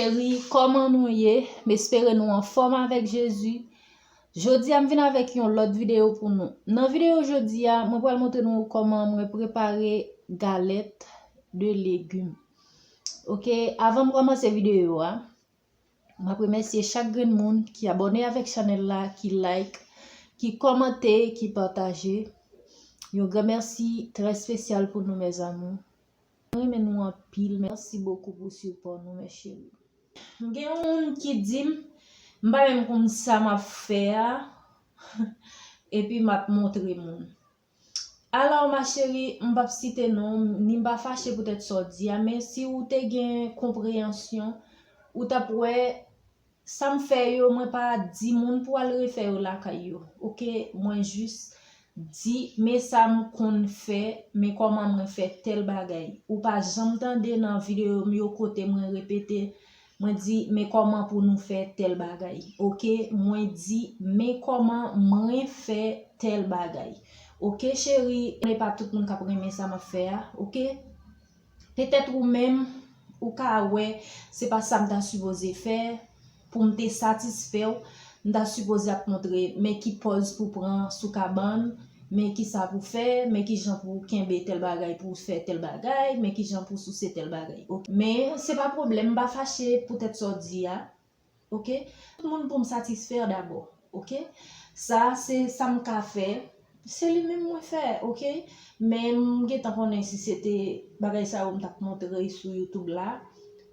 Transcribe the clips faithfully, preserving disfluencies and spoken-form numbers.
Cheri, kòman nou ye? M espere nou anfòm avèk Jezi. Jodi a, m vin avèk yon lòt videyo pou nou. Nan videyo jodi a, mwen pral montre nou kòman mwen prepare galèt de legim. Oke, avan m kòmanse videyo a, m ap remèsye chak grenn moun ki abòne avèk chanèl la, ki like, ki kòmante, ki pataje. Yon gran mèsi trè espesyal pou nou, mes amours. Mwen renmen nou anpil. Merci beaucoup pou sipò nou, mes chéries. M gen yon moun ki di m, m pa menm konn sa m ap fè a, epi m ap montre moun. Alò, ma chérie, m p ap site non, ni m pa fache poutèt sa w di a, men si w te gen konpreyansyon, ou t ap wè sa m fè yo, mwen pa di moun pou al refè yo lakay yo. Oke, mwen jis di, men sa m konn fè, men kòman mwen fè tèl bagay. Ou pa janm tande nan videyo m yo kote mwen repete, mwen di, men kòman pou nou fè tèl bagay. Oke, mwen di, men kòman mwen fè tèl bagay. Oke, cheri, e pa tout moun k ap renmen sa m ap fè a, oke? Petèt ou menm, ou ka wè, se pa sa m ta sipoze fè, pou m te satisfè w, m ta sipoze ap montre, men ki pòz pou pran sou kabann, men ki sa pou fè, men ki jan pou kenbe tèl bagay, pou fè tèl bagay, men ki jan pou souse tèl bagay. Oke. Men se pa pwoblèm, m pa fache poutèt sa w di a. Oke? Tout moun pou m satisfè dabò. Oke? Sa, se sa m ka fè. Se li menm mwen fè, oke? Men m gentan konnen si se te bagay sa yo m t ap montre sou YouTube la,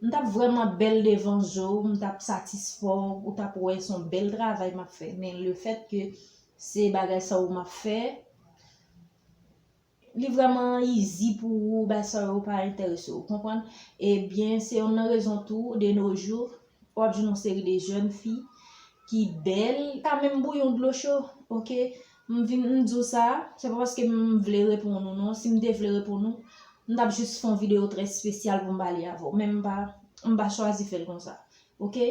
m t ap vrèman bèl devan je w, m t ap satisfè w, ou t ap wè se yon bèl travay m ap fè. Men le fait que se bagay sa yo m ap fè, li vrèman easy pou ou, bagay sa yo pa enterese w, konprann? Ebyen, se youn nan rezon tou, de nos jours, w ap jwenn yon seri de jèn fi ki bèl, ka menm bouyon dlo cho, oke? M vin, m di w sa, se pa paske m vle reponn ou non. Si m te vle reponn ou, m t ap jis fè yon videyo trè espesyal pou m pale avè w, men m pa, m pa chwazi fè l konsa, oke?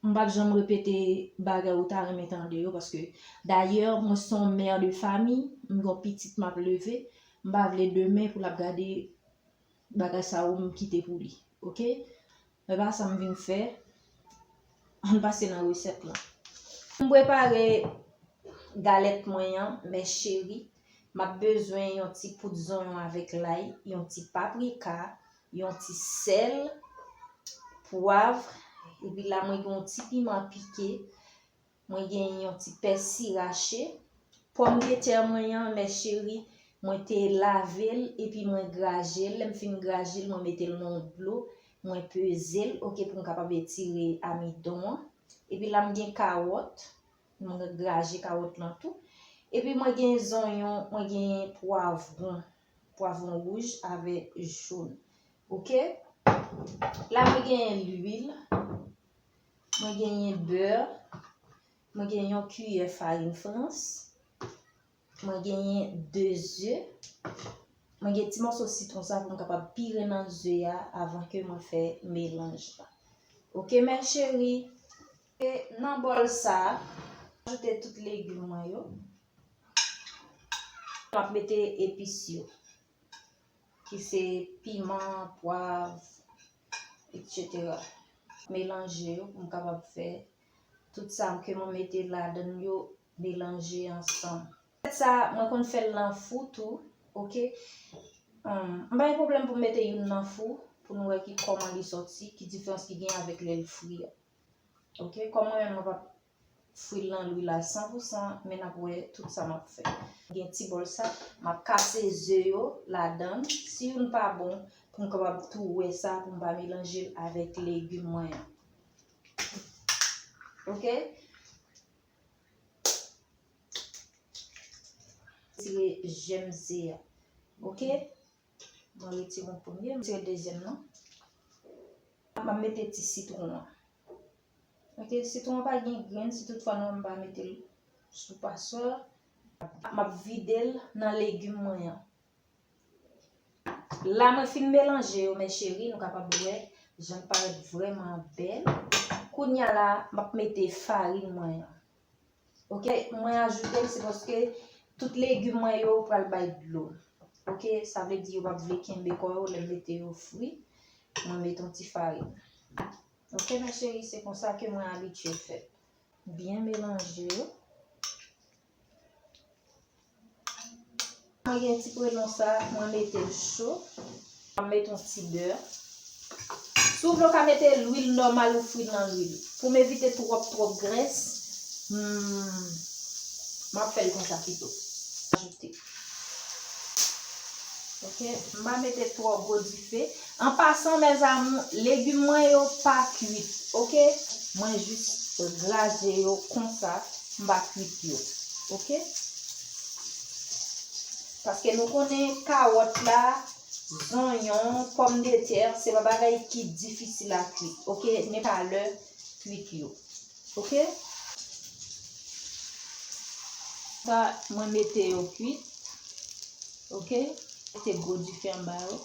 M p ap janm repete bagay ou ta renmen tande yo, paske dayè, mwen se yon mè de fami, m gen yon pitit m ap leve, m pa vle demen pou l ap gade bagay sa yo m kite pou li, oke? Men pa sa m vin fè, ann pase nan resèt lan. Pou m prepare galèt mwen an, mes chéries, m ap bezwen yon ti poud zonyon avèk lay, yon ti paprika, yon ti sèl, pwav, epi la mwen gen yon ti piman pike, mwen gen yon ti pèsi rache, pòmdetè mwen an, mes chéries, mwen te lave l epi mwen graje l, lè m fin graje l, mwen mete l nan dlo, mwen peze l, oke, pou m kapab etire amidon an, epi la m gen kawòt, mwen graje kawòt lan tou. Epi mwen gen zonyon, mwen gen pwavwon, pwavwon wouj avèk jòn. Oke? La mwen gen lwil, mwen gen bè, mwen gen yon kiyè farin frans, mwen gen de ze, mwen gen ti mòso sitwon sa pou m kapab pire nan ze a avan ke mwen fè melanj la. Oke, mes chéries? E nan bòl sa, ajoute tout legim mwen yo. M ap mete epis yo, ki se piman, pwav, etsetera. Melanje yo pou m kapab fè tout sa ke mwen mete ladan yo, melanje ansanm. Sa, mwen konn fè l nan fou tou, oke? Hum, m pa gen pwoblèm pou m mete youn nan fou, pou nou wè ki kòman li sòti, ki diferans ki gen avèk lè l fri a. Oke, kòm mwen menm mwen p ap fri l nan lwil la san pou san, men n ap wè tout sa m ap fè. Gen ti bòl sa, m ap kase ze yo ladan l. Si youn pa bon, pou m kapab tou wè sa, pou m pa melanje l avèk legim mwen an. Oke? Retire jèm ze a. Oke? Mwen retire yon premye, m retire dezyèm nan. M ap mete ti sitwon an. Oke, sitwon an pa gen grenn, si toutfwa nou pa mete l sou paswa. M ap vide l nan legim mwen an. La mwen fin melanje yo, mes chéries, nou kapab wè jan l parèt vrèman bèl. Kounye a la, m ap mete farin mwen an. Oke, mwen ajoute l, se paske tout legim mwen yo pral bay dlo. Oke, sa vle di yo p ap vle kenbe kò yo lè m mete yo fri. Mwen mete yon ti farin. Ok, mes chéries, se konsa ke mwen abitye fè. Byen melanje yo. Mwen gen ti prenon sa, mwen mete l cho. Mwen mete yon ti bè. Si w vle, w ka mete lwil nòmal ou fri nan lwil. Pou m evite twòp, twòp grès, hmm, m ap fè l konsa pito. Ajoute. Ok, m pa mete twò gwo dife. An pasan, mes amours, legim mwen yo pa kwit, ok? Mwen jis graje yo konsa, m pa kwit yo, ok? Paske nou konnen kawòt la, zonyon, pòmdetè, se pa bagay ki difisil a kwit, ok? Nenpòt lè kwit yo, ok? Sa, mwen mete yo kwit, ok? Mete gwo dife anba yo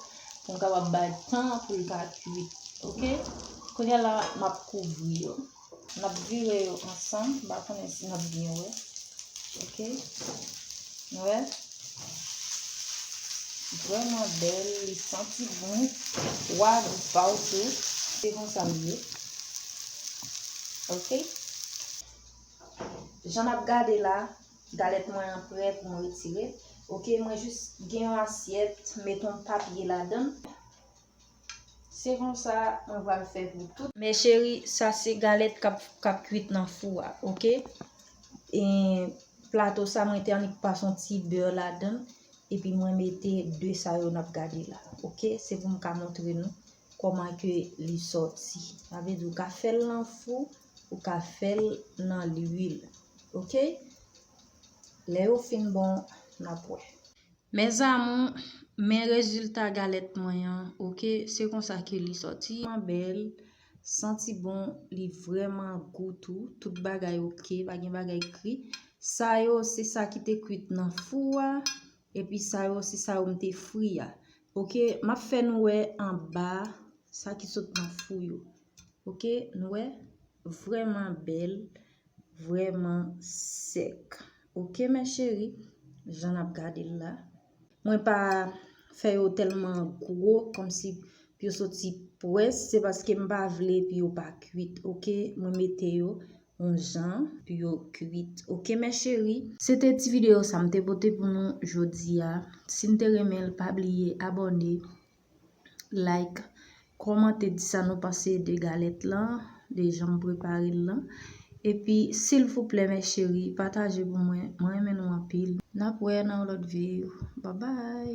pou m kapab bay tan pou l ka kwit, ok? Kounye a la, m ap kouvri yo. N ap vire yo ansanm, m pa konnen si n ap byen wè. Ok? Nou wè? Vrèman bèl, li santi bon. Waw, tou. Se konsa l ye. Ok? Jan n ap gade la, galèt mwen an prè pou m retire. Ok, mwen jis gen yon asyèt, met yon papye ladan l. Se konsa mwen pral fè pou tout. Mes chéries, sa se galèt k ap, k ap kwit nan fou a, ok? E plato sa, mwen te annik pase yon ti bè ladan l, epi mwen mete de sa yo n ap gade la, ok? Se pou m ka montre nou kòman ke li sòti. Sa vle di ou ka fè l nan fou, ou ka fè l nan lwil, ok? Lè yo fin bon, n ap wè. Mes amours, men rezilta galèt mwen an, ok? Se konsa ke li sòti. Vrèman bèl, santi bon, li vrèman gou tou. Tout bagay ok, pa gen bagay kri. Sa yo, se sa ki te kwit nan fou a. Epi sa yo, se sa yo m te fri a. Ok, m ap fè nou wè anba sa ki sot nan fou yo. Ok, nou wè? Vrèman bèl, vrèman sèk. Ok, mes chéries, jan n ap gade l la. Mwen pa fè yo tèlman gwo, kòmsi pou yo soti près, se paske m pa vle pou yo pa kwit, ok? Mwen mete yo yon jan pou yo kwit. Ok, mes chéries? Se te ti videyo sa m te pote pou nou jodi a. Si n te renmen l, pa bliye abòne, like, kòmante, di sa nou panse de galèt lan, de jan m prepare l lan. Epi, silvouplè, mes chéries, pataje pou mwen. Mwen renmen nou anpil. N ap wè nan yon lòt videyo. Babay!